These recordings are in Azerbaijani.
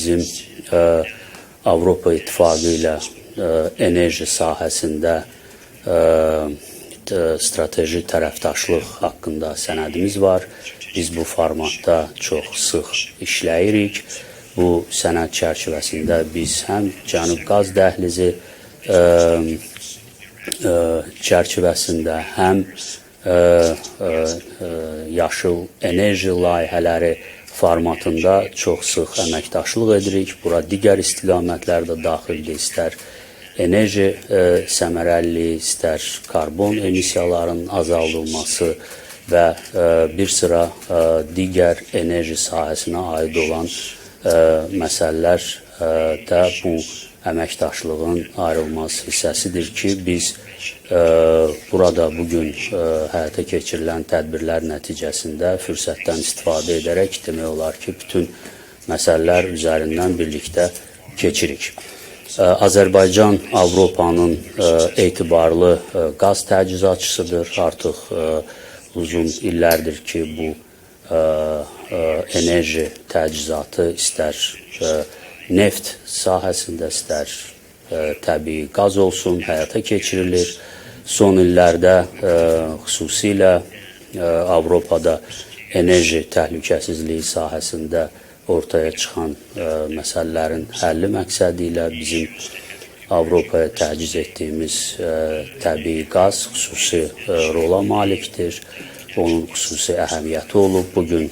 Bizim Avropa İttifaqı ilə enerji sahəsində strateji tərəfdaşlıq haqqında sənədimiz var. Biz bu formatda çox sıx işləyirik. Bu sənəd çərçivəsində biz həm Cənub Qaz Dəhlizi çərçivəsində, həm yaşıl enerji layihələri formatında çox sıx əməkdaşlıq edirik. Bura digər istiqamətlər də daxildir, istər enerji səmərəliliyi, istər karbon emissiyalarının azaldılması və bir sıra digər enerji sahəsinə aid olan məsələlər də bu əməkdaşlığın ayrılmaz hissəsidir ki, biz burada bugün həyata keçirilən tədbirlər nəticəsində fürsətdən istifadə edərək demək olar ki, bütün məsələlər üzərindən birlikdə keçirik. Azərbaycan Avropanın etibarlı qaz təchizatçısıdır. Artıq uzun illərdir ki, bu enerji təchizatı istər neft sahəsində, istər təbii qaz olsun, həyata keçirilir. Son illərdə xüsusilə Avropada enerji təhlükəsizliyi sahəsində ortaya çıxan məsələlərin həlli məqsədi ilə bizim Avropaya təchiz etdiyimiz təbii qaz xüsusi rola malikdir. Onun xüsusi əhəmiyyəti olub. Bugün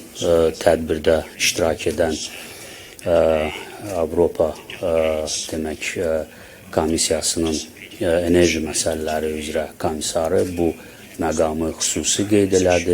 tədbirdə iştirak edən Avropa demək Komissiyasının enerji məsələləri üzrə komissarı bu məqamı xüsusi qeyd elədi.